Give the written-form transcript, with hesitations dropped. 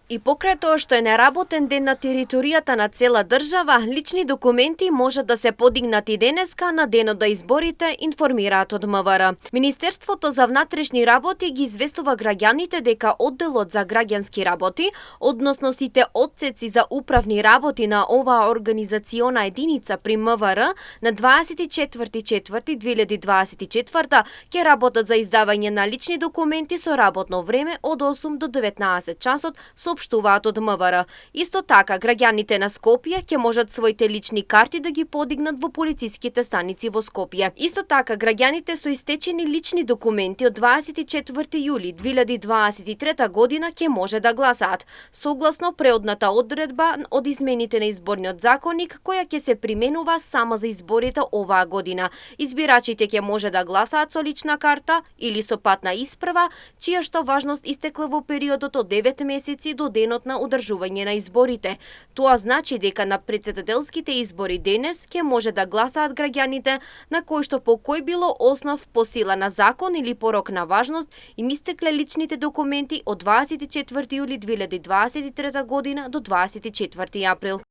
И покрај тоа што е неработен ден на територијата на цела држава, лични документи можат да се подигнати денеска на денот да изборите, информираат од МВР. Министерството за внатрешни работи ги известува граѓаните дека одделот за граѓански работи, односно сите одсеци за управни работи на оваа организациона единица при МВР на 24.4.2024 ќе работат за издавање на лични документи со работно време од 8 до 19 часот, соопштуваат од МВР. Исто така, граѓаните на Скопје ќе можат своите лични карти да ги подигнат во полициските станици во Скопје. Исто така, граѓаните со истечени лични документи од 24 јули 2023 година ќе може да гласаат, согласно преодната одредба од измените на изборниот законник, која ќе се применува само за изборите оваа година. Избирачите ќе може да гласаат со лична карта или со патна исправа, чија што важност истекла во периодот од 9 месеци до денот на одржување на изборите. Тоа значи дека на претседателските избори денес ќе може да гласаат граѓаните на кои што по кој било основ по сила на закон или по рок на важност им истекле личните документи од 24 јули 2023 година до 24 април.